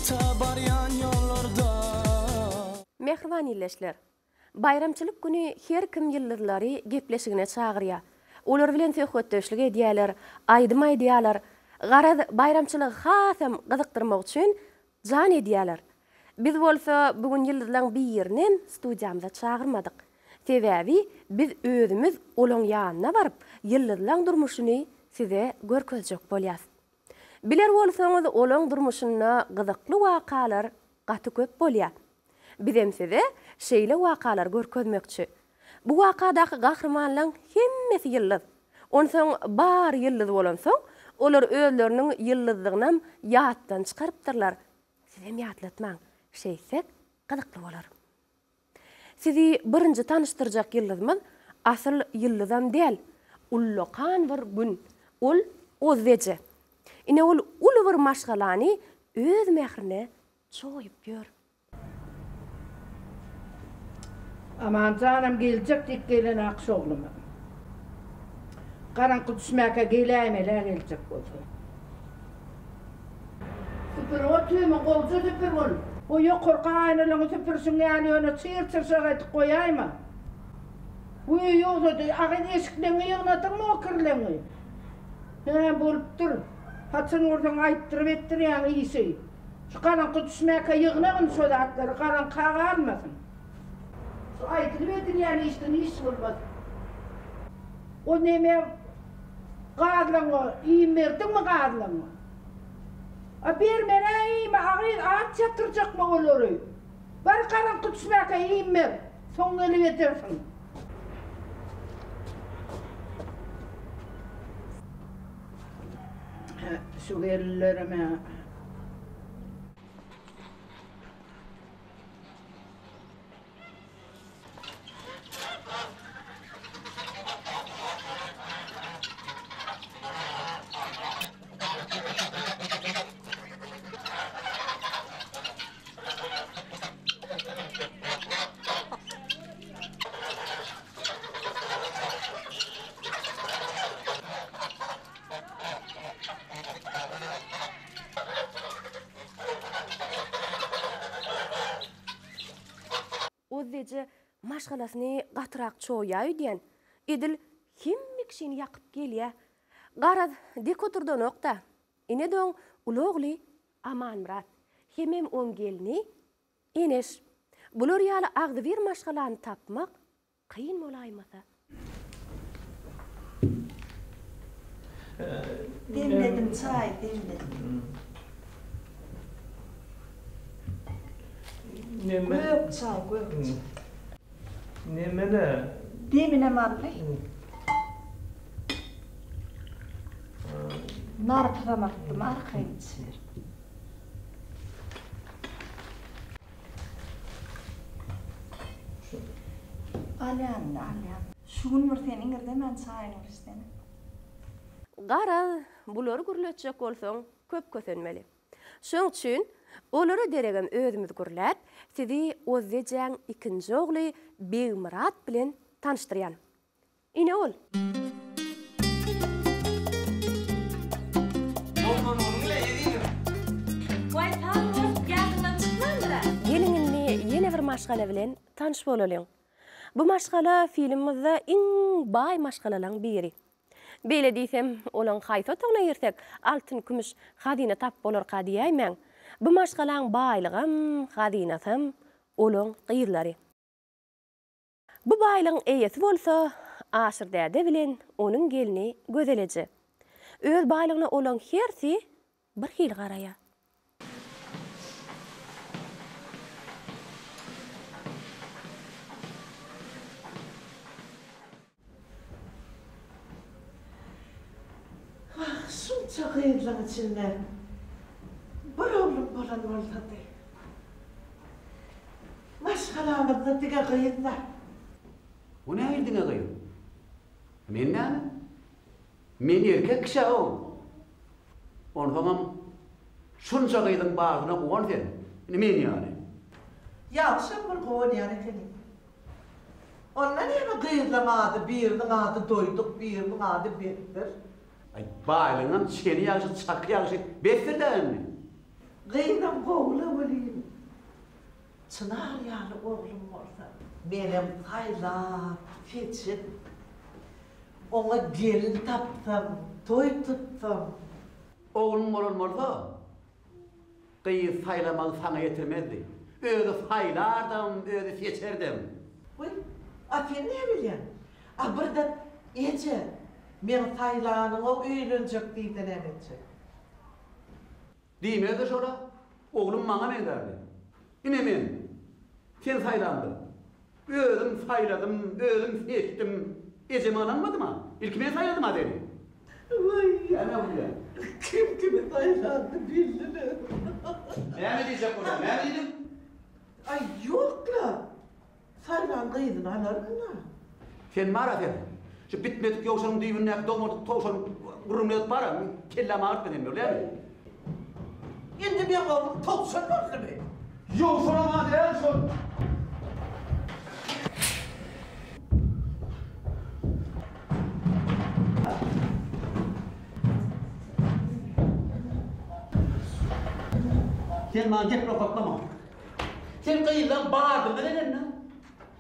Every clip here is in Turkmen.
Bagta barýan ýollarda. Mähriban ildeşler! Baýramçylyk güni her kim ýyldyzlary gepleşigine çagyrýar. Olar bilen söhbetdeşlik edýärler, aýdym aýdýarlar. Garaz, baýramçylygy hasam gyzykdyrmak üçin jan edýärler. Biz bolsa bu gün ýyldyzlaň birinem studiýamyza çagyrmadyk. Sebäbi biz özümiz olaň ýanyna baryp, ýyldyzlaň durmuşyny size görkezjek bolýas. Biler bolsaňyz olaň durmuşynda gyzykly wakalar gaty köp bolýar. Bizem size şeýle wakalary görkezmekçi. Bu wakadaky gahrymanlaň hemmesi ýyldyz. Onsoň bary ýyldyz bolansoň, olar özleriniň ýyldyzdygynam ýatdan çykarypdyrlar. Sizem ýatlatmaň, şeýtsek gyzykly bolar. Sizi birinji tanyşdyrjak ýyldyzymyz asyl ýyldyzam däl, ullakan bir Gün. Ol Ozbeje. Ine ol uly bir maşgalany öz mährine çoýup ýör. Amanjanam geljek diýip gelen akşogluma. Garaňky düşmäkä geläýmel-ä geljek bolsa. Süpür o tümi gowja süpür bul. O ýokarky aýnalaňy süpürişiň ýaly ýöne çyr-çyrşak edip goýaýma. Güý ýogsa-da agyz eşikleňi ýygnadyňmy o kirleňi? Hä, bolupdyr. Haçan görseň aýtdyryp etdirýäň işi. Şu garaňky düşmäkä ýygnagyn şo zatlary, garaňka galmasyn. Şu aýdylyp edilýän işden iş bolmaz. O neme gazlaňa iým berdiňmi gazlaňa? A bermen-ä iými agyz aç ýatyrjakmy olary? Bar garaňky düşmäkä iým ber, soň gelip edersiň. Şu gelinlerem-ä. Ozbeje maşgalasyny gatyrak çoýýa öýdýän. Edil hemme kişini ýakyp gelýä. Garaz, dek oturdanok-da. Ine-de oň uly ogly Amanmyrat. Hemem oň gelni Eneş. Bular ýaly agzybir maşgalany tapmak Kyn bolaýmasa. Demledim çaý demledim. Gök çaý gök çaý. Nemene? Deminem aldy. Narpyzam atdym arkaýyn içiber. Alýan-da, alýan. Şu gün bir sen iňirdemän çaýyňy bir içsene. Garaz, bulary gürletjek bolsaň, köp kösenmeli. Şoň üçin, olara deregem özümiz gürläp, sizi Ozzejäň ikinji ogly Begmyrat bilen tanyşdyrýan. Ine ol. Bolmanyny-la ezizim. Waý sag bol, ýadyňdan çykmandyr-a. Geliň indi ýene bir maşgala bilen tanyş bolalyň. Bu maşgala filmimizde iň baý maşgalalaň biri. Beýle diýsem, olaň haýsy otagyna girsek, altyn-kümüş hazyna tapyp bolarka diýäýmäň. Bu maşgalaň baýlygam, hazynasam olaň gyzlary. Bu baýlygyň eýesi bolsa Aşyr däde bilen onuň gelni Gözel eje. Öz baýlygyna olaň hersi bir hili garaýar. Wah, şunça gyzlaň içinde bir oglum bolan bolsady. Maşgalamyzda diňe gyz bar. O nähili diňe gyz? Men näme? Men erkek kişi-ow. Onsoňam şunça gyzyň baryna guwan sen. Indi men ýaly. Ýagşam bir guwanýan ekeniň. Onda näme gyzlaň ady biriniň ady Doýduk, biriniň ady Besdir. Aý, baýlygyňam çeni ýagşy, çaky ýagşy, besdir-dä indi. Gyzam. gowy-la welin, Çynar ýaly oglum bolsa. Menem saýlap, seçip, oňa gelin tapsam, toý tutsam. Ogluň bolan bolsa, gyz saýlamagy saňa ýetirmezdi. Özi saýlardam, özi seçerdem. Goý, a sen näbilýäň? A birden, Eje, meň saýlanyňa öýlenjek diýse näme etjek? Diýmezdi şola, Oglum maňa meňzärdi. Ine men, sen saýlamda. Özüm saýladym, özüm seçdim. Ejeme ynanmadym-a. Ilki men saýladym-a seni. Waý. Näme gülýäň? Kim kimi saýlanyny bildi-le. Näme diýjek bolýaň? Näme diýdiň? Aý, ýok-la. Saýlan gyzyny alaryn-da. Sen bar-a sen. Şu bitmedik ýowşanyň düýbündäki dogmadyk towşan gürrüňini edip bar-a, kellämi agyrtma sen, bolýamy? Indi meň oglum towşan boldumy? Ýowşanam-a däl şol. Sen maňa gep nokatlama. Sen gyzlaň badyny bilenende,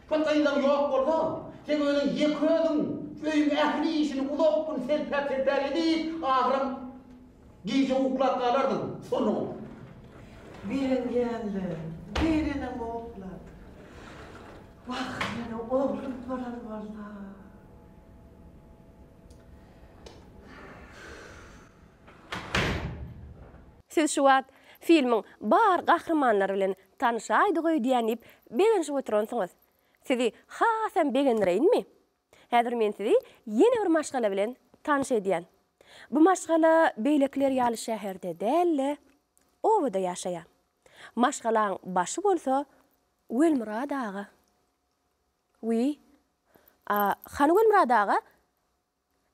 şol gyzlaň ýok bolsa, seň özüň ýeke özüň öýüň ähli işini uzak gün selpäp-selpäp edip, ahyram gije uklap galardyň, surnugyp. Begenýänle, begenemok-la. Wah, ýöne oglum bolan bolsa. Siz şu wagt filmiň bar gahrymanlary bilen tanyşaýdyk öýdýän diýip begenişip oturansyňyz. Sizi hasam begendireýinmi? Häzir men sizi ýene bir maşgala bilen tanyş edýän. Bu maşgala beýlekiler ýaly şäherde däl-de, obada ýaşaýar. Maşgalaň başy bolsa Welmyrat aga. Wiý, a hany Welmyrat aga?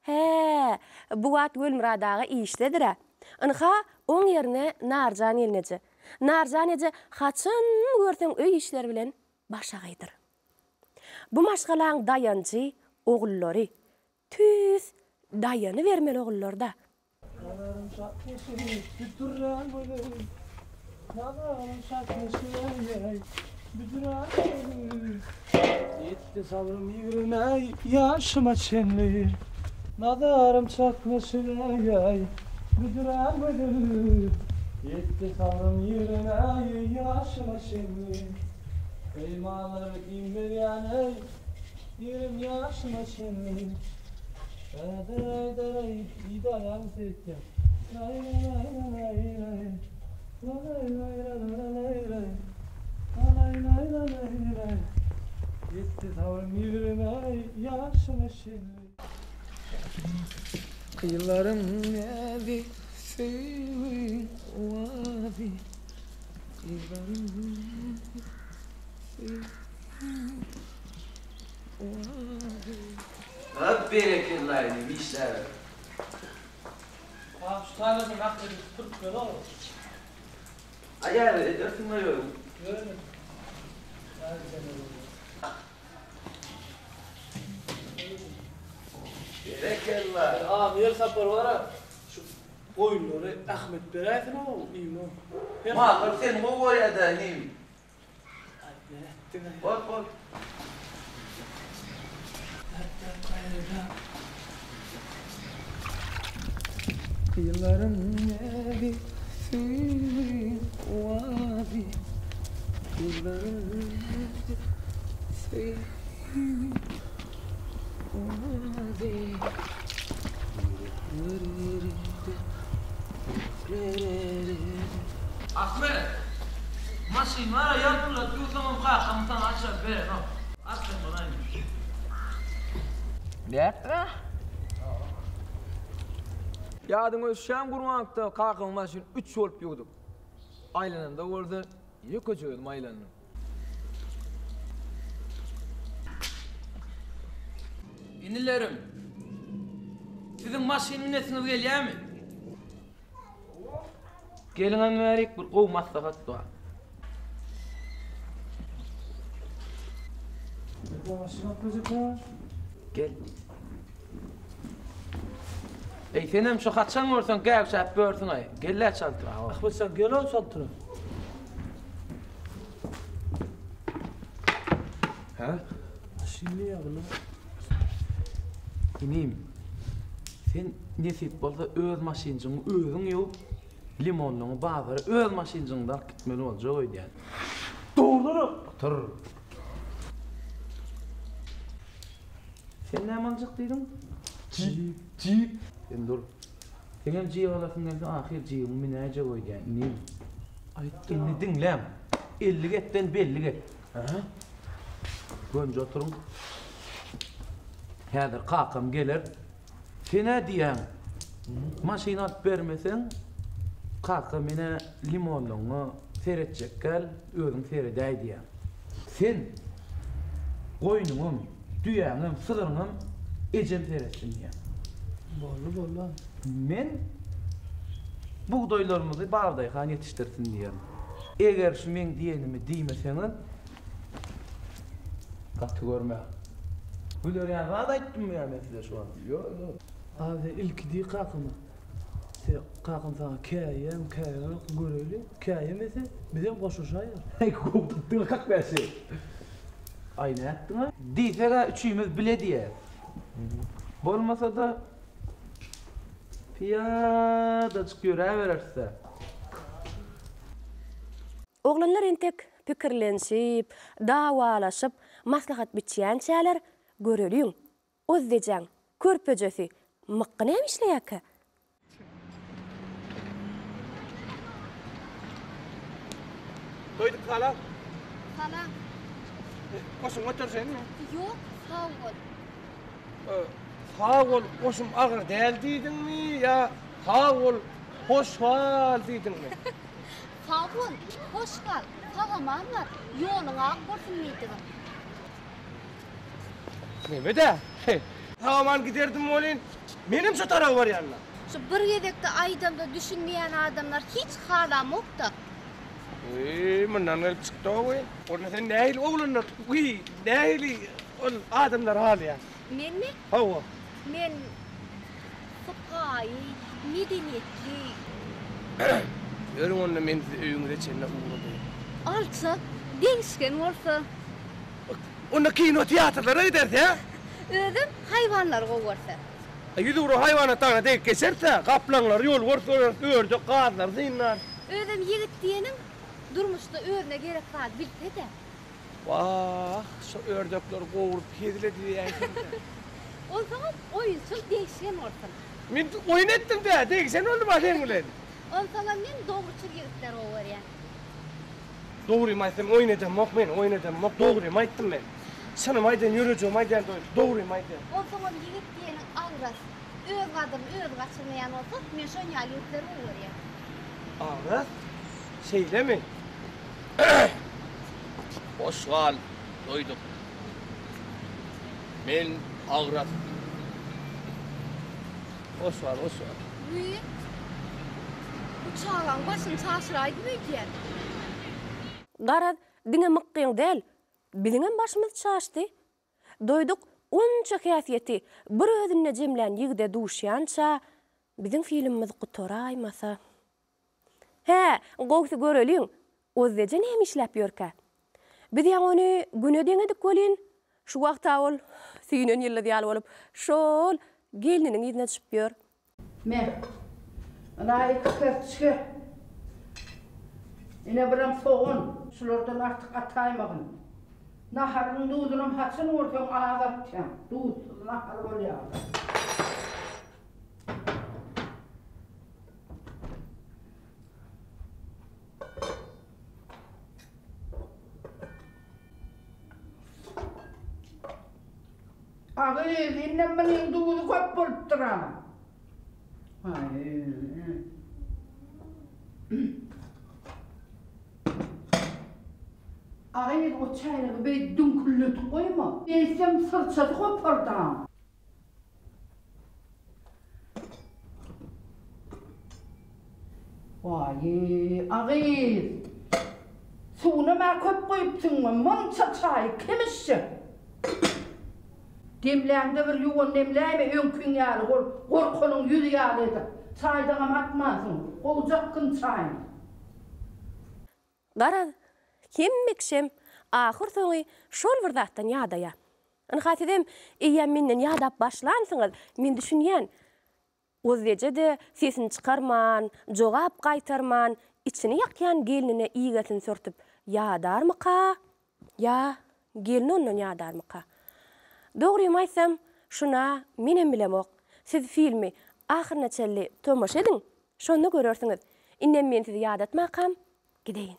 Hä, bu wagt Welmyrat aga işdedir-ä. Ynha, oň ýerine Narjan gelneje. Narjan eje haçan görseň öý işleri bilen başagaýdyr. Bu maşgalaň daýanjy ogullary. Tüýs daýanybermeli ogullar-da. Nazarym şat keşigi büdürän gözeli Nazarym şat keşigi büdürän gözeli Ýetdi sabrym ýigrime ýaşyma çenli Nazarym çaknyşyp büdürän gözeli Ýetdi sabrym ýigrime ýaşyma çenli Peýmanlar iň berýän Ýigrim ýaşyma çenli Daraý-daraý Idaýaň seýtýän Laý-la-laý-la-laý-laý Lalaý-laý-la-la-laý-laý Lalaý-laý-la-laý-laý Ýetdi sabrym ýigrime ýaşyma çenli. Gyzlaryň näzi, söýgi owazy Gyzlaryň näzi, söýgi Hop berekella inim işläber. Abi şu taýladan Ahmedi süpürip ber-ow. Aýaly edersiň-le özüň. Ýöne. Berekella. Abi her sapar bar-a şu goýunlary Ahmet beräýsin-ow iýme. Mallar seni gowy görýä-dä inim. Bol bol. Gyzlaryň näzi söýgi owazy Gyzlaryň näzi söýgi owazy Ahmet! Maşyn bar-a, ýalpyldap ýursaňam kakam saňa açar berenok. At sen bolaýyn. Nätdiň-ä? Ýadyňa düşýämi Gurbanlykda kakamyň maşyny üç bolup ýuwduk. Aýlananda bolsa ýekeje özüm aýlandym. Inilerim, siziň maşyn münesiňiz gelýärmi? Geliňem bärik bir gowy maslahat bar. Gel. Eý senem şu haçan görseň gäwşäp ýörsüň-aý. Gel-ä çaltrak. Ahmet sen gel-ow çaltrak. Hä? Maşyn diýýär bular. Inim, sen nesip bolsa öz maşynjyňy özüň ýuwup, limonlyňy bazara öz maşynjyňda alyp gitmeli boljak öýdýän. Dogrudyr. Otur. Sen näme aljak diýdiň? Jip. Jip. Sen dur. Seňem jip alasyň gelse ahyr jibiňi münäýjek öýdýän, inim. Aýtdy. Indi diňläň. Ellik etden bellik et. Aha. Gönje oturyň. Häzir kakam geler. Sen-ä diýýäň, maşyn alyp bermeseň, kaka men-ä limonlaryňa seretjek däl, özüň seredäý diýýäň. Sen goýnuňam, düýäňem, sygryňam ejem seretsin diýýäň. Boldy, boldy. Men bugdaýlarymyzy Babadaýhan ýetişdirsin diýýän. Eger şu meň diýenimi diýmeseňiz, gaty görmäň. Güler ýaly zat aýtdymmy ýa men size şu wagt? Ýok, ýok. Abi sen ilki diý kakama. Se kakam saňa käýýämi, käýenokmy göreýli. Käýemese, bizem goşulyşaýarys. Heý, gowy tutduň kak bäşi. Aý nätdiň-aý? Diýseg-ä üçimiz bile diýeris. Bolmasa-da pyýadajyk ýöräbereris-dä. Oglanlar entek pikirlenşip, dawalaşyp, maslahat biçýänçäler, göreliň, Ozdejäň körpejesi Mykgy näme işleýärkä? Doýduk salam. Salam. Goşuň göterişeýinmi? Ýok, sag bol. Sag bol, goşum agyr däl diýdiňmi ýa sag bol, hoş gal diýdiňmi? Sag bol, hoş gal, sag-aman bar, ýoluň ak bolsun diýdigim. Neme-dä? Sag-aman giderdim welin, menem şo taraba barýan-da. Şu bir gezekde aýdamda düşünmeýän adamlar hiç halamok-da. Eý, mundan gelip çykdy-ow. Onda sen nähili oglanlar, wiý, nähili ol adamlary halaýaň? Menmi? Hawa. Men sypaýy, medeniýetli. Ýörüň onda men sizi öýüňize çenli ugradaýyn. Alçak, degişgen bolsa. Onda kino teatrlara gideris, hä? Özem haýwanlary gowy görse. Ýüzugra haýwanat dagyna degip geçeris-ä, gaplaňlary ýol görüp göreris, ördek, gazlary synlarys. Özem ýigit diýeniň durmuşda özüne gerek zady bilse-de. Wah, şo ördekleri gowrup hezil ediäýseň-dä. Onsoňam oýunçyl degişgen bolsun. Men oýun etdim-dä, degişen boldum-a seň bilen. Onsoňam men dogruçyl ýigitleri gowy görýän. Dogrymy aýtsam oýun edemok men, oýun edemok, dogrymy aýtdym men. Çynymy aýdýan, ýürejigimi aýdýan doýup, dogrymy aýdýan. Onsoňam ýigit diýeniň agras, öz gadyryny özi gaçyrmaýan bolsa, men şon ýaly ýigitleri gowy görýän. Agras? Şeýlemi? Hoş gal, doýduk. Men agras. Hoş gal, hoş gal. Wiý, bu çagaň başyny çaşyraýdym öýdýän. Garaz, diňe Mykgyň däl, biziňem başymyz çaşdy. Doýduk onça häsiýeti bir özünde jemlän ýigide duşýança, biziň filmimiz gutaraýmasa. Hä, gowsy göreliň, Ozdeje näme işläp ýörkä? Biz ýaňy ony Güne deňedik welin, şu wagt-a ol süýnen ýyldyz ýaly bolup, şo-ol gelniniň yzyna düşüp ýör. Me, ynha iki kerçge. Ine birem sogan. Şulardan artyk ataýmagyn. Naharyň duzunam haçan görseň az atýaň. Duzsuz nahar bolýar-da. A gyz, indem munyň duzy köp bolupdyr-a. A gyz, o çäýnegi beý düňkülledip goýma. Beýtsem syrçasy gopar-da. Waý, a gyz, suwunam-a köp guýupsyň, munça çaýy kim içjek? Demläňde bir ýuwan demläýme, öňkiň ýaly bol, gorkanyň ýüzi ýaly edip, çaýdaňam atmansyň, gowjakgyn çaýyny. Garaz, hemme kişem. Ahyrsoňy şol bir zatdan ýadaýar. Ynha sizem eýýäm menden ýadap başlansyňyz, men düşünýän. Ozbeje-de sesini çykarman, jogap gaýtarman, içini ýakýan gelnine igesini sürtüp ýadarmyka? Ýa gelni ondan ýadarmyka? Dogrymy aýtsam, şuna menem bilemok. Siz filmi ahyryna çenli tomaşa ediň, şonda görersiňiz. Indem men sizi ýadatmakam gideýin.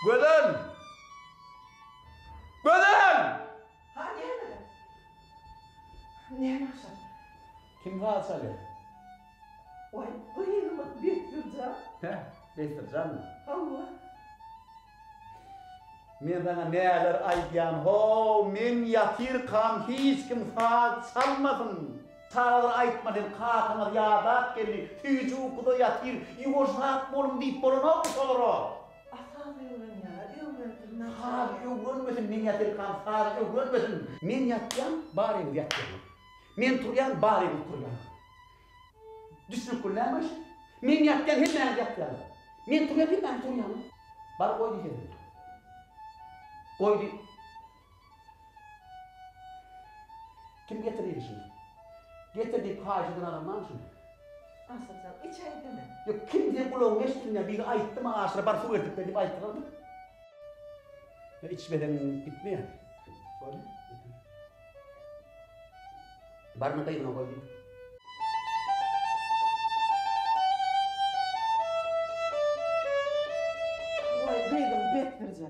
Gözel! Gözel! Ha näme? Näme aşa? Kim saz çalýar? Waý, gyzymyz Bessirjan. Hä, Bessirjanmy? Hawa. Men saňa näler aýdýan, how, men ýatyrkam hiç kim saz çalmasyn. Sazlar aýtma sen, kakaňyz ýadap geldi, süýji ukuda ýatyr, ýuwaşrak boluň diýip bolanokmy şolara? A saz öwrenýär-ä, öwrensin naçar. Saz öwrenmesin, men ýatyrkam saz öwrenmesin. Men ýatýan, baryňyz ýatýaňyz. Men turýan, baryňyz turýaňyz. Düşnükli näme şu? Men ýatýan hemmäňiz ýatýaňyz. Men turýan hemmäňiz turýaňyz. Bar goý diý sesini. Goý diý. Kim getirýär şuny? Getir diýip haýyş eden adam barmy şuny? Aşyrjan, içäýsene. Ýok, kim seň gulagyňa eşidilmeýär, biri aýtdymy Aşyra bar suw eltip ber diýip aýtdylarmy? Ýa içmeseň gitmeýär. Bolýa. Baryny gyzyňa goý diý. Waý gyzym besdirje.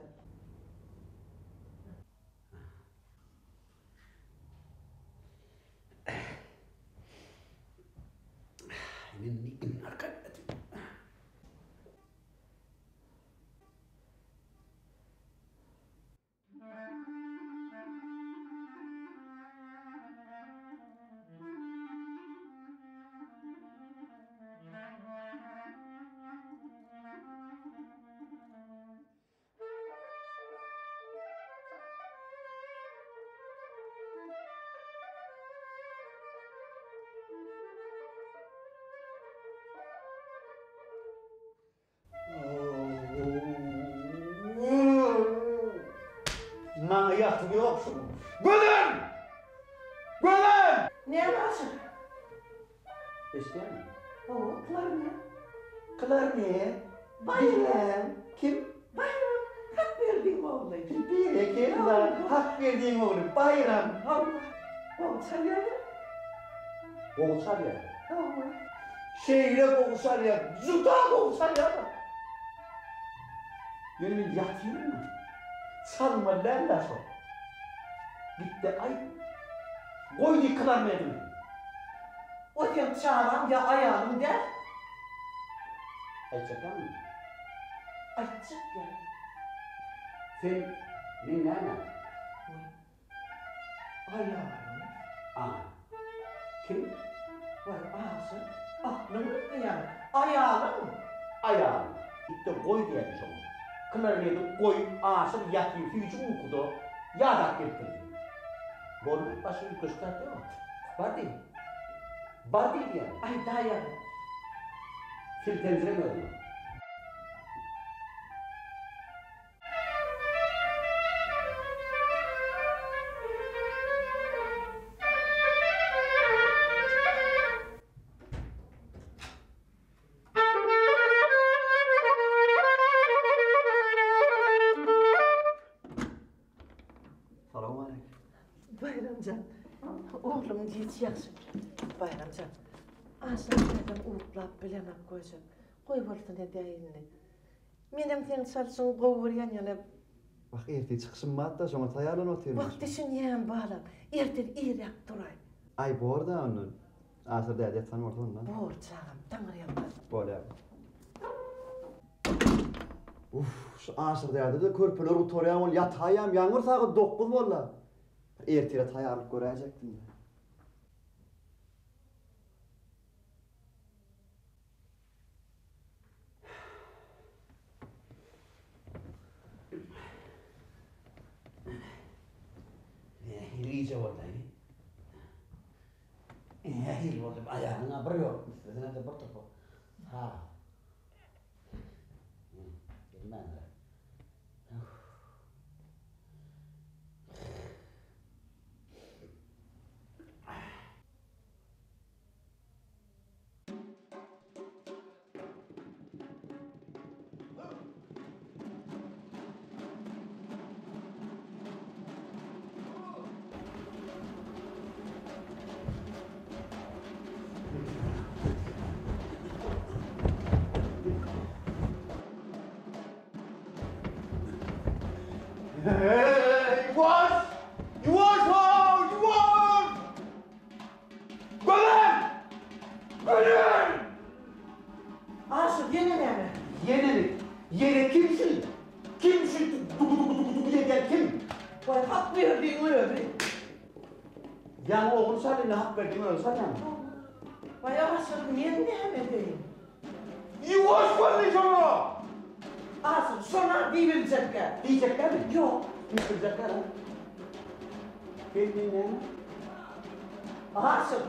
Maňa ýatygy ýok şunuň. Gözel! Gözel! Näme aşyr? Eşidýäňmi? Hawa, klarnet. Klarnet? Baýram. Kim? Baýram. Hakberdiň ogly. Berekella, Hakberdiň ogly Baýram. Hawa. Gowy çalýar-a? Gowy çalýar. Hawa. Şeýle gowy çalýar, juda gowy çalýar-da. Ýöne men ýatyryn-a. Çalmaly däl-dä şol. Git-de aýt. Goý diý klarnetini. O seň çagaň ýa aýalyň däl. Aýtjakamy? Aýtjak ýa. Sen, men näme? Goý. Aýalyň. A. Kim? Waý, Aşyr, aklyň gitdi ýaňy. Aýalyň. Aýalyň. Git-de goý diýäýdim şoňa. Klarneti goý, Aşyr ýatyr süýji ukuda, ýadap gelipdir diý. Boldy, başga üýtgeşik zat ýok. Bar diý. Bar diý diýýän. Aýdaýaly. Siltenjireme özüňi. Salowmaleýkim. Baýram jan, oglum giç ýagşy. Baýram jan. Aşyr dädem uklap bilenok göjek. Goý bolsun edäý indi. Menem seň çalşyňy gowy görýän ýöne. Wah ertir çykyşym barda şoňa taýýarlanyp otyryn. Wah düşünýän balam. Ertir irräk turaý. Aý borda onda. Aşyr däde ýatan bolsa onda. Bor çagam, taňryýalkasyn. Bolýar. Uff, şu Aşyr däde-de körpeler gutarýan bolup ýataýýam, ýaňy bir sagat dokuz boldy. Ertire taýýarlyk göräýjekdim-de. Nähili gije boldy-aý? Nähili boldy? Aýagyň-a bir ýok, üstesine-de bir topar saz. Bilmändir. Ýuwaş! Ýuwaş how! Ýuwaş! Gözel! Gözel! Aşyr, ýene näme? Ýenemi? Ýene kim şu? Kim şu dugu-dugu-dugu-dugu edýän kim? Waý, Hakberdiň özi. Ýaňy ogul çaldy, indi Hakberdiň özi çalýamy? Waý, Aşyr, men näme edeýin? Ýuwaş bol diýsene! Aşyr, şona diýibiljekkä. Diýjekkämi? Ýok. Diýip biljekkä? Sen men näme? Aşyr,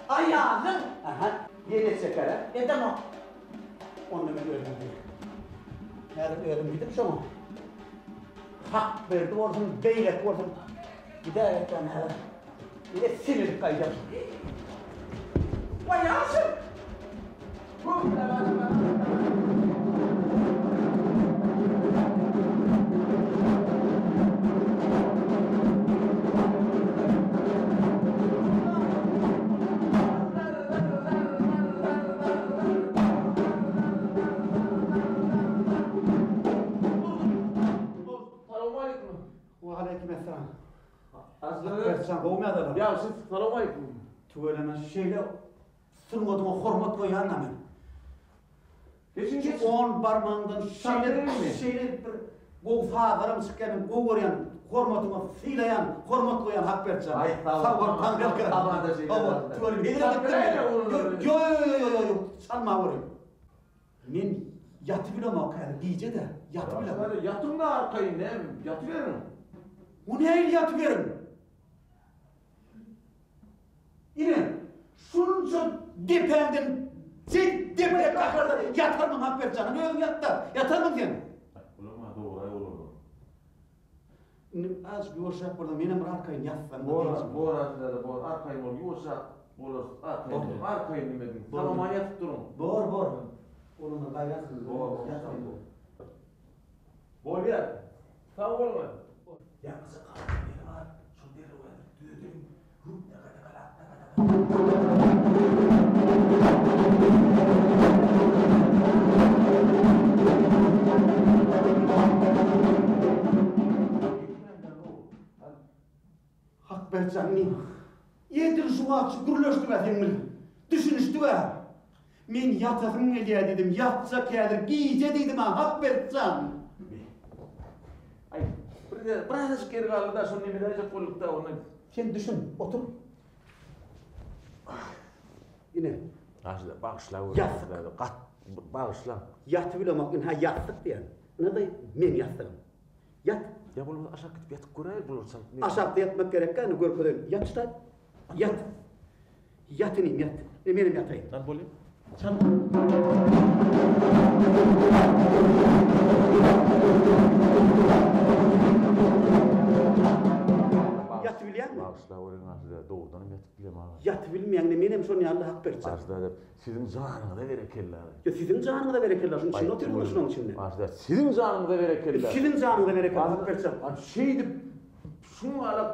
aýalyň. Aha, ýene etjekkä-dä? Edemok. Onda men özüm gideýin. Häzir özüm gidip şoňa Hakberdi bolsun, beýleki bolsun, gidäýekden häzir. Ine siňirip gaýdar. Waý Aşyr! Salowmaleýkim. Waleýkim essalam. Akbertjan gowumy ýagdaýlar? Ýagşy, salowmaleýkim. Tüweleme şeýle sungatyňa hormat goýýan-da men. Geçiň, geçiň. Şu on barmagyňdan şeýle şeýle bir gowy sazlaram çykýar, men gowy görýän, hormatyňa sylaýan, hormat goýýan Hakbertjan. Aý, sag bol. Taňryýalkasyn. Hawa, tüweleme. Hezil edip diňle. Ýo, ýo, ýo, ýo, ýo, çalma göreyim. Men ýatybilemok häzir gije-de, ýatybilemok. Ýatyň-da arkaýyn, näme, ýatyberiň. O nähili ýatyberiň? Ine, şunça depäňden deprek kakar-da ýatarmyň Hakberdi jan, özüň ýat-da, ýatarmyň sen? Bulam-a dogry-aý olardan. Indi azajyk ýuwaşrak bolsaň, menem bir arkaýyn ýatsam-da Bor, bor Aziz bor, arkaýyn bol, ýuwaşrak bolarys, arkaýyn bol, arkaýyn nime ediň, sag-aman ýatyp duruň. Bor, bor. Oglumdan gaýrat edin, Bor, bor, ýataýyn. Bolýar. Sag boluň. Ýaňyja galan ýeri bar, şony derrew häzir düzedeliň. Hakberdi jan inim. Edil şu wagt şu gürleşdik-ä seň bilen. Düşünişdik-ä. Men ýatasym gelýär diýdim, ýatjak häzir gije diýdim-ä Hakberdi jan. Aý, bir birazajyk ýeri galdy-da, şony nemedäýjek bolduk-da, ony. Sen düşün, otur. Ine. Aşyda bagyşla Ýassyk. Gat bagyşla. Ýatybilemok, ynha ýassyk diýen. Ynha-da meň ýassygym. Ýat. Ýa bolmasa aşak gidip ýatyp göräýeli bular çalyp. Aşakda ýatmak gerekkä, indi görkezeýin. Ýat şuta. Ýat. Ýat inim, ýat. Ine menem ýataýyn. Lan bolýa. Çal. Ýatybilýäňmi? Bagyşla görüň Aşyda, dogrudanam ýatyp bilemok. Ýatybilmeýäňde menem şon ýaly hak berjek. Aşyda, siziň janyňyza berekella. Ýa siziň janyňyza berekella, şunuň içinde otyrmyň şunuň içinde. Aşyda, siziň janyňyza berekella. Siziň janyňyza berekella hak berjek. Şeýdip şuň ýaly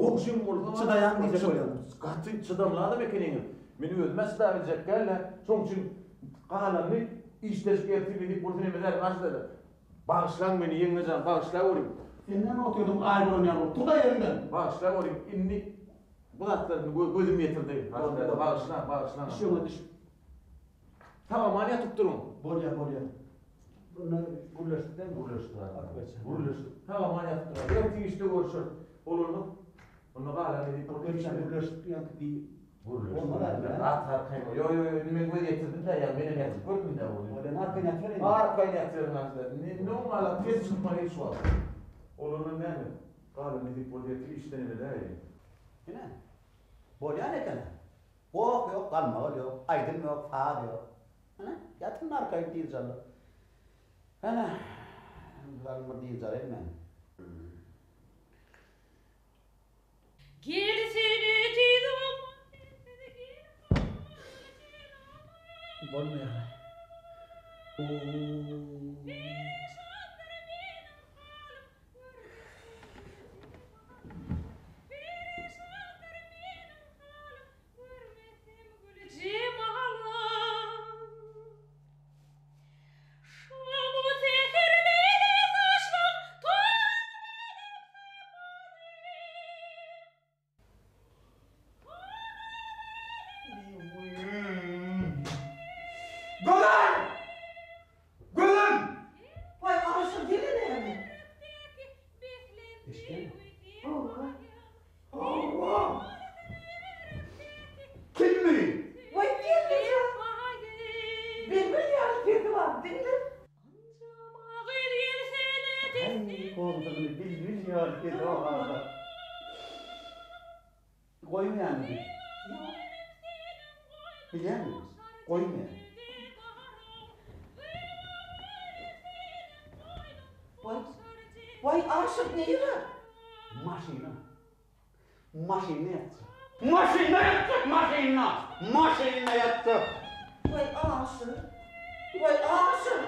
gowşuň bolsa çydaýaň diýjek bolýan. Gaty çydamly adam ekeniňiz. Men özüm-ä çydabiljek däl-ä. Şoň üçin galanyny işleşip ertir nesip bolsa neme ederin Aşyr däde. Bagyşlaň meni ýeňňe jan, bagyşlaweriň. Sen näme otyrdyň aý bolan ýaly bolup, tur-da ýeriňden. Bagyşlaweriň, indi bu zatlar indi gözüm ýetirdi. Aşyr däde, bagyşlaň, bagyşlaň. Iş öňe düş. Sag-aman ýatyp duruň. Bolýa, bolýa. Bunda gürleşdik dämi? Gürleşdik aga. Gürleşdik. Sag-aman ýatyp duruň. Ertir işde görüşeris. Bolanok. Onda galan edip bolýa. Gürleşdik ýaňky diý. Gürleşdik. Rahat arkaýyn bol. Ýo, ýo, ýo, indi men göz ýetirdim-dä, ýa menem ýatyp gördüm-dä ony. Bolýa, arkaýyn ýatyber indi. Arkaýyn ýatyryn aslynda. Indi oň galan ses çykmaz hiç wagt. Olandan näme? Galan edip bolýa, ertir işden eme däýeli. Ine. Bolýan eken-ä. Goh ýok, galmagal ýok, aýdym ýok, saz ýok. Ine, ýatyn arkaýyn dynç alyp. Ene, zalym bir dynç alaýyn men. Gelsene tiz olma sensiz gel Bolmaýar. Gözel! Gözel! Waý, Aşyr gele näme? Eşidýäňmi? Hawa. Hawa. Kimmi? Waý, gelneje. Bilbil ýaly sesi bar, diňle. Häý, goldugyny bilbil ýaly sesi bar. Goýmaýarmy? Ýok. Bilýäňmi? Goýmaýar. Waý, waý, Aşyr nire? Maşyna. Maşynda ýatjak. Maşynda ýatjak, maşynda! Maşynda ýatjak! Waý, Aşyr! Waý, Aşyr!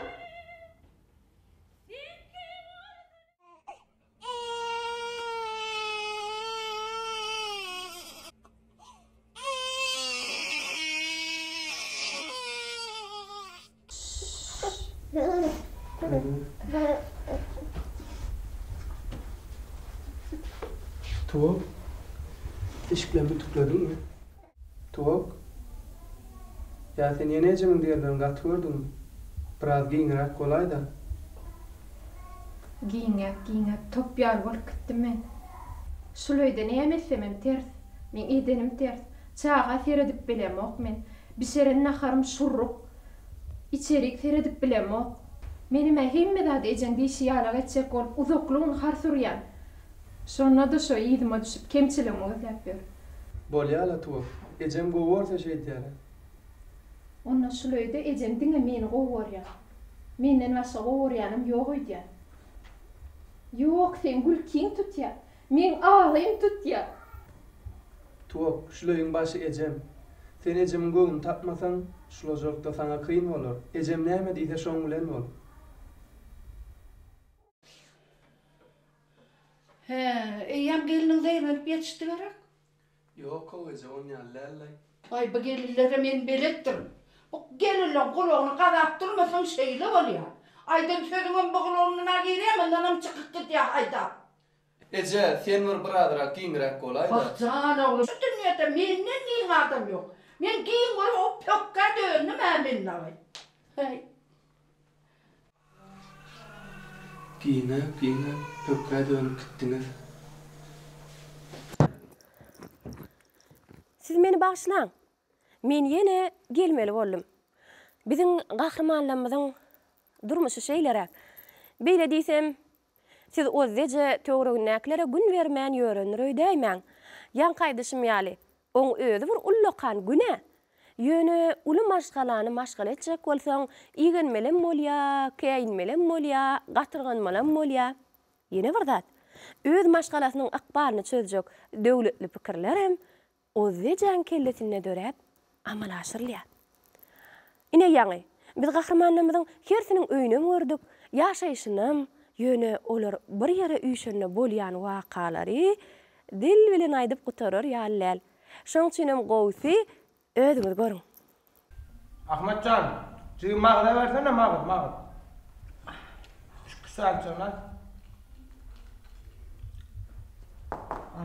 Tuwak, eşiklerini ütüklediňmi? Tuwak, ýa sen ýene ejemiň diýenlerini gaty gördüňmi? Biraz giňräk bolaý-da. Giňäp, giňäp, top ýaly bolup gitdim men. Şul öýde näme etsemem ters. Meň edenim ters. Çaga seredip bilemok men. Bişiren naharym şurruk. Içerik seredip bilemok. Menem-ä hemme zady ejeň diýşi ýalak etjek bolup uzakly gün hars urýan. Şonda-da şo yzyma düşüp kemçiligimi gözläp ýör. Bolýa-la Tuwak. Ejem gowy görse şeýdýär-ä. Onda şul öýde ejem diňe meni gowy görýär. Menden başga gowy görýänem ýok öýdýän. Ýok, seň gülkiň tutýar. Meň agym tutýar. Tuwak, şul öýüň başy ejem. Sen ejemiň göwnüni tapmasaň, şulajalykda saňa kyn bolar. Ejem näme diýse şoň bilen bol. Hä, eýýäm gelniň zeýrenip ýetişdi gerek? Ýok-ow eje, on ýaly däl-laý. Aý, bu gelinlere men beletdirin. Bu gelinleň gulagyny gazap durmasaň şeýle bolýar. Aýdan sözüňem bu gulagyndan-a girýär, mundanam çykyp gidýär haýdap. Eje, sen bir birazrak giňräk bolaý-da. Wah, jan oglum, şu dünýede menden giň adam ýok. Men giň bolup, o pökgä döndüm-ä men dagy. Häý. Giňäp, giňäp, pökgä dönüp gitdiňiz. Siz meni bagyşlaň. Men ýene gelmeli boldum. Biziň gahrymanlarymyzyň durmuşy şeýleräk. Beýle diýsem, siz Ozzeje töweregindäkilere gün bermän ýörendir öýdäýmäň. Ýaňky aýdyşym ýaly, oň özi bir ullakan gün-ä. Ýöne uly maşgalany maşgala etjek bolsaň, igenmelem bolýa, käýinmelem bolýa, gatyrganmalam bolýa. Ýene bir zat, öz maşgalasynyň ykbalyny çözjek döwletli pikirlerem Ozejäň kellesinde döräp, amala aşyrylýar. Ine ýaňy, biz gahrymanlarymyzyň hersiniň öýünem gördük, ýaşaýşynam, ýöne olar bir ýere üýşende bolýan wakalary dil bilen aýdyp gutarar ýaly däl. Şoň üçinem gowusy. Özüňiz görüň. Ahmet jan, jigim magyza bersene magyz, magyz. Şu sanyçany al.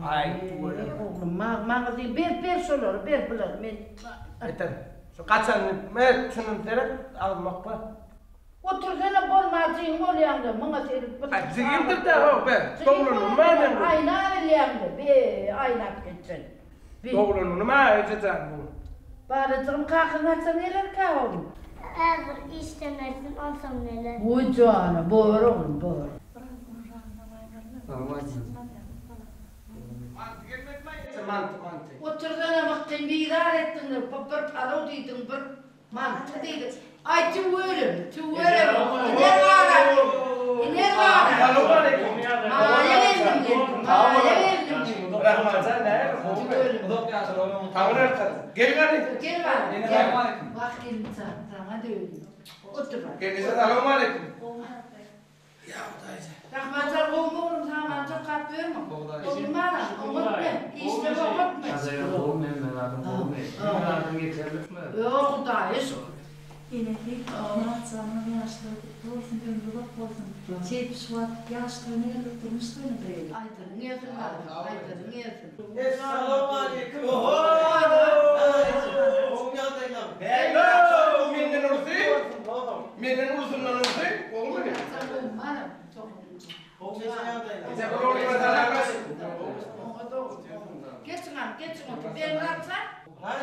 Aý, tüweleme. Oglum, mag, magyz diýip, ber, ber şolary, ber bulary, men. Getir. Şu gaçanyny, mer, şuny seret, agzyma okla. Otursana bolma jigim bolýaňda, muňa seredip bir. Aý, jigimdir-dä, ho, ber. Doglanynmy men bu? Aýna bilýäňde, be, aýnap gitjek. Doglanynmy, eje jan, bu? Balajygym kakaň haçan gelerkä oglum? Häzir işden gelsin onsoň geler. Goý jana, bor oglum, bor. Manty gelmedimi eje, manty, manty. Otursana mykgyn bizar etdiňler, bir palaw diýdiň, bir Manty diýdi. Aý tüweleme, tüweleme. Iner bara. Iner bara. Maýa geldim geldim. Maýa geldim. Rahmanjan näme? Tüweleme. Uzak ýaşa oglum. Taňry ýalkasyn. Gel gani. Gel bari. Gel. Wah gelin jan, saňa döwüm. Otur. Gelneje salowmaleýkim. Rahmanjan gowmy oglum saman çokap ýörmüň. Gowmy balam, oňatmy? Işler oňatmy? Ýagdaýlar gowmy hemme zadyň gowmy? Hemme zadyň ýeterlikmi? Ýok Hudaýa şükür. Enesi, Myratjanyňam ýaşlygy gutly bolsun, ömri uzak bolsun. Şeýdip şu wagt ýaş toýuna geldik, durmuş toýuna geldik. Aýdylyň gelsin balam, aýdylyň gelsin. Essalawmaleýkim. Gowy ýagdaýlar. Menden ulusy. Menden ulusyndan ulusy. Gowumy? Geçiň han, geçiň otur. Begmyrat jan,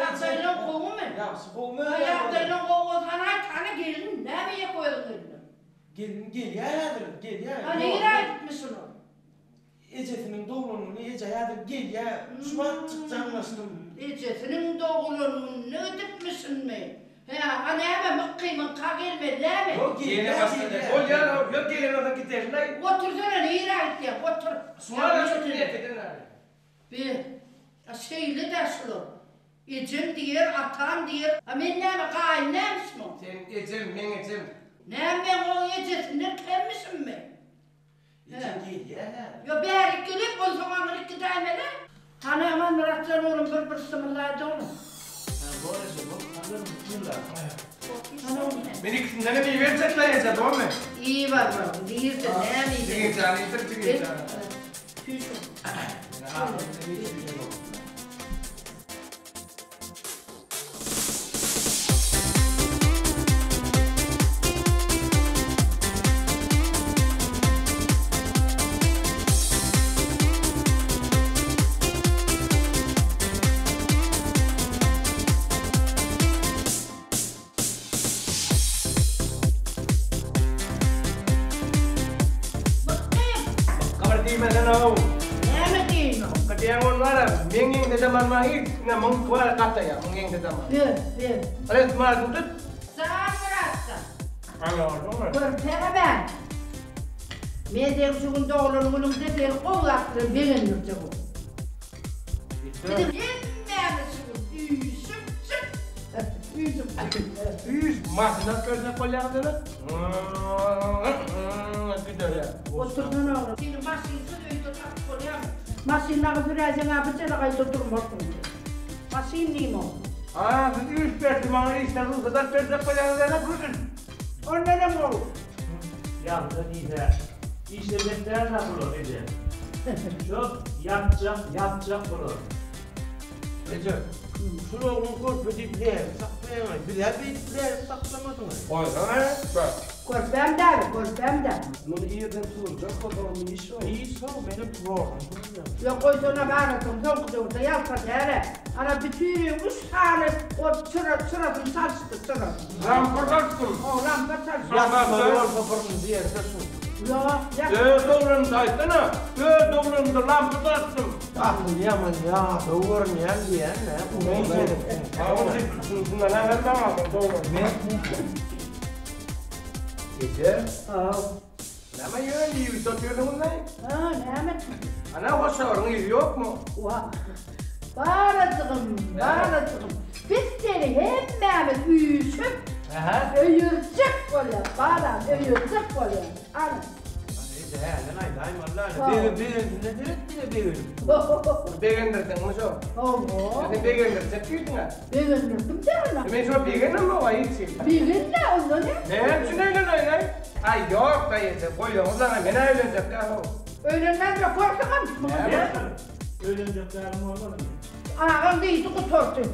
ýagdaýlaň gowumy? Ýagşy, gowumy? Ýagdaýlaň gowy bolsa, hany aýt, hany gelin, näme iýek özüň gelinem? Gelin gelýär häzir, gelýär. Ha nirä gitmiş olar? Ejesiniň doglan güni eje häzir gelýä şu wagtjyk jaňlaşdym. Ejesiniň doglan gününe gidipmişinmi? Hä, a näme Mykgymyňka gelmeli näme? Ýok gelýä gelýä. Bolýa ýok gelen bolsa giderinaý. Otursana nirä gitýäň otur. Şuňa şu niýet eden ýaly. Be, a şeýle-dä şular. Ejem diýer, atam diýer. A men näme gaýyn nämişmiň? Seň ejem, meň ejem. Näme men oň ejesinden kemmişimmi? Eje gelýä-hä. Ýo, bärik gelip, onsoň aňryk gidäýmeli. Hany Amanmyrat jan oglum bir bir symyllaýdy oglum. Hä, bor eje, bor. Hany bismilla. Hany oglum. Men ikisinden hem iýiberjek-le eje, bormy? Iýip al balam, nirde, näme iýjek? Jigim jan, iýdir jigim jan. Süýş oglum. Gabar diýmesene-ow. Näme diýeýin-ow? Diýen ol bar-a, meň ýeňsede manma ilkine muň bar gataýa, muň ýeňsede man. Ber, ber. Res maşyny tut. Jan Myratjan. Ana bolduňmy? Görüpseň-ä bäri. Men seň şu gün doglan günüňde seni gowy zat bilen begendirjek oglum. Biziň hemmämiz şu gün üýşüp çyk. Üýşüp çyk. Üýş, maşyn alyp berjek bolýaňyz ene. Giderýär. Otursana oglum. Seni maşynsyz öýde tapyp bolýarmy? Maşyn dagy süräýseň-ä bir jelegaýda durmarsyň sen. Maşyn diýme oglum. A, siz üýşüp berdi, maňa işden rugsat alyp berjek bolýaňyz ene, gülsün. Ondanam gowy. Ýagşy diýse, işlejek däl-dä bular, eje. Şo ýatjak, ýatjak bular. Eje, şul oglan körpe diýip nädip saklaýaňaý? Biz-ä beýdip nädip saklamadyň-aý? Goýsana, bak. Körpäm däl, körpäm däl. Muny irden turjak bolsaňam iş-ow. Iş-ow, menem zordan turýan. Ýok, goýsana barasyň, soňky döwürde ýalta däl-ä. Ana, bütin öýüň üç sany ot çyra, çyrasyny çalyşdy, çyrasyny. Lampa çalyşdym. Ho, lampa çalyşdy. Ýatmaly bolsa birinji ýerde şu. Ýok, ýat. Öz doglanymda aýtsana, öz doglanymda lampa çalyşdym. Asyl ýaman ýadaw görünýän diýýän-dä. Eje. Haw. Näme ýöne iýip otyrsyňyz-laý? Ha, näme? Ana hoşaryň yzy ýokmy? Wah. Balajygym, balajygym. Biz seni hemmämiz üýşüp öýerjek bolýas, balam, öýerjek bolýas. Ana. Eje hälden aýdaýmaly-la. Begen begendinden seret diňe begenip. Begendirdiňmi şo? Hawa. Sen begendirjek diýdiň-ä. Begendirdim däl-ä. Men şo begenemok-a hiç hili. Begenme onda ne? Näme üçin öýleneýin-aý? Aý ýok-da eje, goýaňyz-a men-ä öýlenjek däl-ow. Öýlenmän-de görseňem muňa. Näme? Öýlenjek däliň bolmadymy? Agaň diýdi gutardy.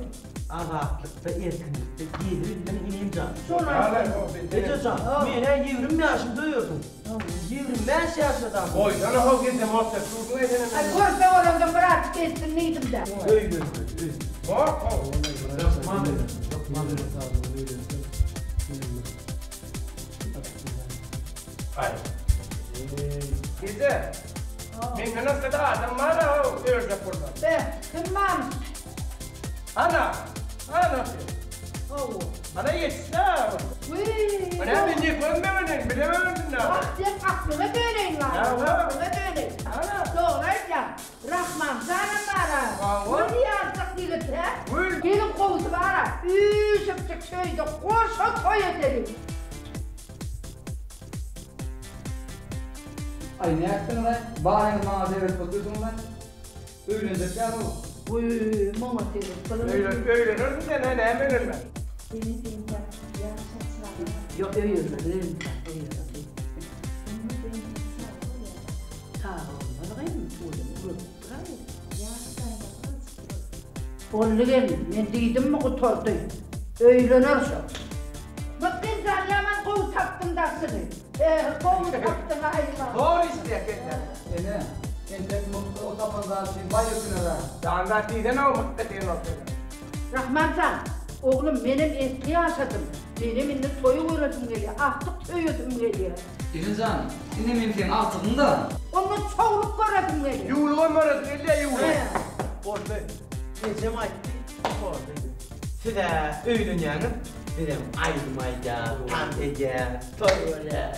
Azatlykda, erkinlikde gezibildiň inim jan. Şony aýtdym. Eje jan, men-ä 20 ýaşymda ördüm. 25 ýaşyndam. Goýsana how gezem ot dep durduň eýsenem. Aý görse bolansoň bir azjyk gezsin diýdim-dä. Öýlenmeli. Ýok how. Hökman öýlen, hökman öýlen saglygyna öýlenseň. Aý. Eje. Menden başga-da adam bar-a öljek bolsa. Be, kim barmyş? Ana! Ana! Hawa. Ana ýetişdi-ä. Wiý! Ana men ýeke özüm begeneýin, bile begensin-dä. Wah, sen aklyňa döneýin wah, aklyňa döneýin. Ana! Dogry aýdýaň. Rahman janam bar-a. Hawa. Gül ýaljak ýigit, hä? Gül. Geliň gowusy bar-a, üýşüpjik şöýde goşa toý edeliň. Aý nätdiňiz-aý, baryňyz maňa seredip otyrsyňyz-aý. Öýlenjek ýaly-ow. Wiý, maňa seret gyzym. Öýlenersiň sen-ä, näme öýlenmän? Ene sen ýaşa çaga. Ýok öýermez, öýermez, öýermez. Onda sen çaga bolýar. Çaga bolmaz gyzym, tüweleme görüp duraý. Ýaş daýza birazjyk durar. Boldy gelin, men diýdimmi gutardy. Öýlener şo. Mykgyn jan ýaman gowy tapdyň daşyny. Eh, gowy tapdyň aýla. Zor işleýär kelle. Ene, entek Mykgy o tapan zady üçin baý öküner-ä. Jan zat diýsene-ow Mykgy diýen bolsa. Rahman jan, oglum menem esli ýaşadym. Menem indi toýy göresim gelýär, agtyk söýesim gelýär. Ene jan, indi men seň agtygyň-da. Onda çowluk göresim gelýär. Ýuwlugam göresim gelýär, ýuwluk. Boldy. Ejem aýtdy, boldy. Siz-ä öýlenýäňiz, bizem aýdym aýdýas, tans edýäs, toý bolýar.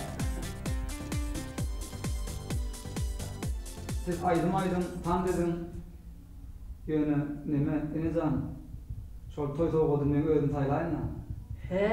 Siz aýdym aýdyň, tans ediň. Ýöne, neme, ene jan, şol toý sowgadyny meň özüm saýlaýyn-da. Hä?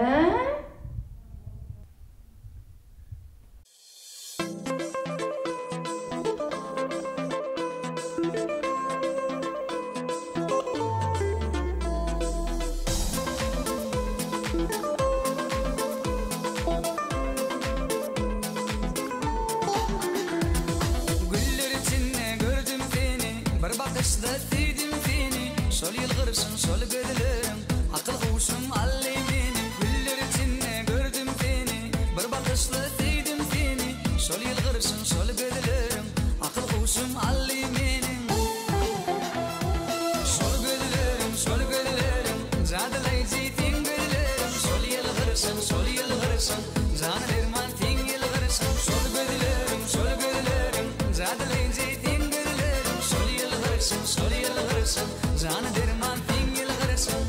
Güller içinde gördüm seni, Bir bakyşda söýdüm seni, Şol ýylgyryşyň, şol gözleriň, Akyl-huşum aldy meniň. Güller içinde gördüm seni, Bir bakyşda söýdüm seni, Şol ýylgyryşyň, şol gözleriň, Akyl-huşum aldy meniň. Şol gözleriň, şol gözleriň, Jadylaýjy seň gözleriň, Şol ýylgyryşyň, şol ýylgyryşyň, Jana derman seň ýylgyryşyň. Şol gözleriň, şol gözleriň, Jadylaýjy seň gözleriň, Şol ýylgyryşyň, şol ýylgyryşyň, Jana derman seň ýylgyryşyň.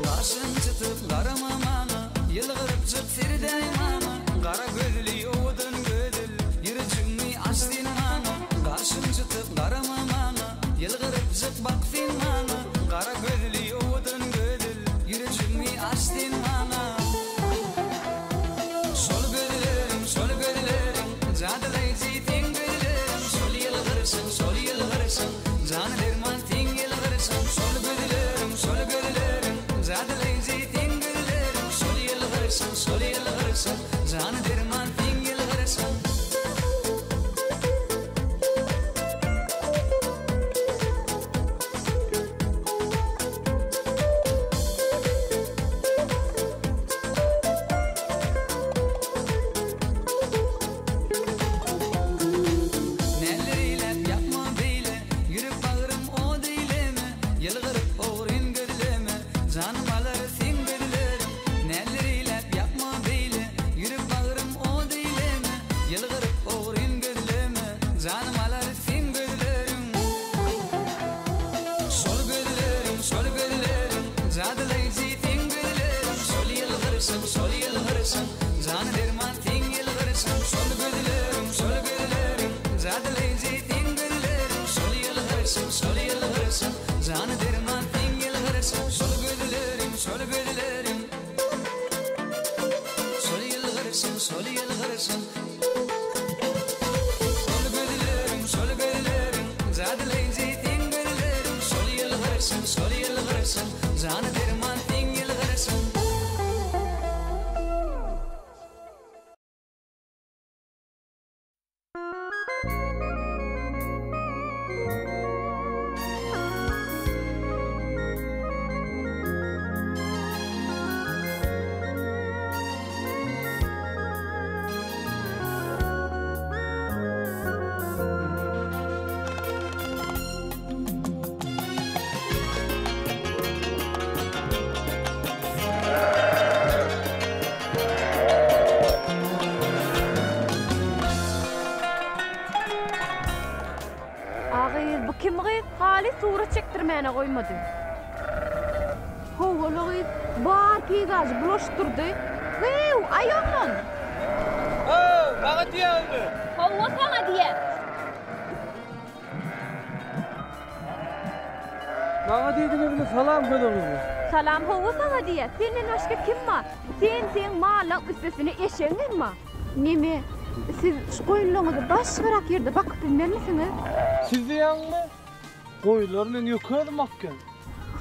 Gaşyň çytyp garama maňa, Ýylgyrypjyk seredäý maňa, Gara gözli owadan gözel, Ýürejigiňi aç sen maňa. Gaşyň çytyp garama maňa, Ýylgyrypjyk bak sen maňa, Gara gözli owadan gözel, Ýürejigiňi aç sen maňa. Şol gözleriň, şol gözleriň, Jadylaýjy seň gözleriň, Şol ýylgyryşyň, şol ýylgyryşyň, Jana derman seň ýylgyryşyň. Şol gözleriň, şol gözleriň, Jadylaýjy seň gözleriň, Şol ýylgyryşyň, şol ýylgyryşyň, Jana derman seň ýylgyryşyň. Neler eýläp ýapma beýle, Ýürek bagrym od eýleme, Ýylgyryp ogryn gözleme, Janym alar seň gözleriň. Neler eýläp ýapma beýle, Ýürek bagrym od eýleme, Ýylgyryp ogryn gözleme, Janym alar seň gözleriň. Şol gözleriň, şol gözleriň, Jadylaýjy seň gözleriň, Şol ýylgyryşyň, şol ýylgyryşyň, Jana derman seň ýylgyryşyň. Şol gözleriň. şol ýylgyryşyň. Şol gözleriň, şol gözleriň, jadylaýjy seň gözleriň, şol ýylgyryşyň, şol ýylgyryşyň, jana derman seň ýylgyryşyň. A gyz, bu kim gyz? Haly surat çekdirmäne goýmady. Howala gyz, bar peýzažy bulaşdyrdy. Gyýw, aý oglan! How, maňa diýýäňmi? Hawa, saňa diýýän. Maňa diýdiňizmi salam gözel gyzlar. Salam hawa saňa diýýä senden başga kim bar sen seň mallaň üstesine eşegiňem bar. Neme siz şu goýunlaňyzy başgarak ýerde bakyp bilmezmisiňiz? Siz diýýäňmi goýunlar meň ýeke özüm bakýan.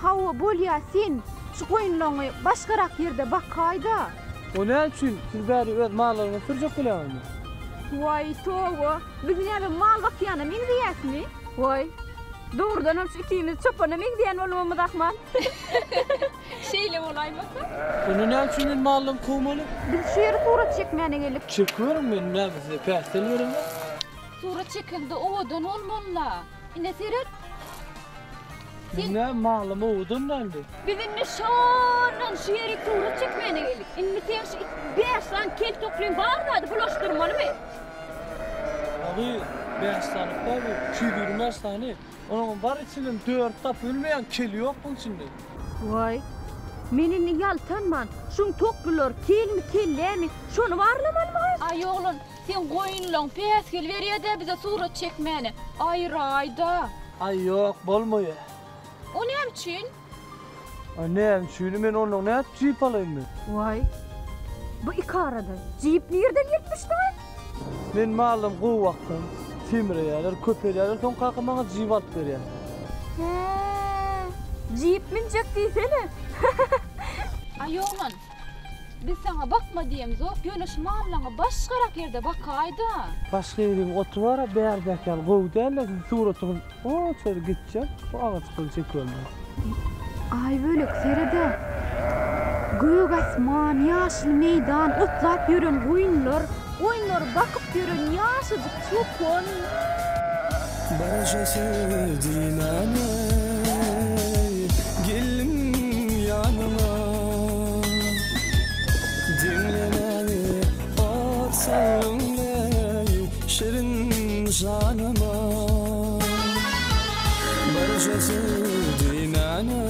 Hawa bolýa sen şu goýunlaňy başgarak ýerde bakaýda. O näme üçin siz bäri öz mallaryňyzy sürjek bolýaňyzmy? Waý toba biz näme mal bakýana meňzeýäsmi? Waý dogrudanam şu ikimiz çopana meňzeýän bolmamyz ahmal. Şeýle bolaýmasa. Onda näme üçin men mallamy kowmaly? Biz şu ýere surat çekmäne geldik. Çekiberiň men näme size päsgel beremok. Surat çekeňde owadan bolmaly-la. Ine seret. Sen näme mallym owadan däldi. Biz indi şondan şu ýerik surat çekmäne geldik. Indi sen şu bäş sany kel toklyň bar zady bulaşdyrmalymy? Agy bäş sany bar bu 225 sany. Onuň bar içinden dört tapyp bilmeýän keli ýok buň içinde. Waý. Men indi ýaltanman, şuň toklulary kelmi, kellämi, şony barlamalymy gyz? Aý oglan, seň goýunlaň päsgel berýä-dä bize surat çekmäne. Aýraý-da. Aý ýok, bolmaýa. O näme üçin? Aý näme üçini, men ondan nädip jip alaýyn men? Waý, bu ikarada jip nirden gelip düşdi gyz? Men mallam gowy baksam, semreýärler, köpelýärler, soň kakam maňa jip alyp berýär. Hä, jip münjek diýsene. Aý oglan, Biz saňa bakma diýemzok, ýöne şu mallaňy başgarak ýerde bakaý-da. Başga ýeriň oty bar-a, bärdäki ýaly gowy däl-le, siziň suratyňyz oçer gitjek, bu agaçlary çekibermeli. Aýbölek, sered-ä! Gök asman, ýaşyl meýdan, otlap ýören goýunlar, goýunlary bakyp ýören ýaşajyk çopan. Barja söz diýmäne geldim ýanyňa Diňlemäge ot saldyň eý şirin janyma Barja söz diýmäne.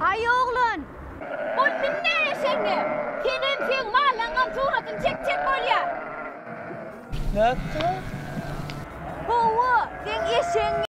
Aý oglan, Ol münne eşegiňe. Senem seň mallaňam suratyny çekjek bolýa. Nätdiň? Hawa, seň eşegiň.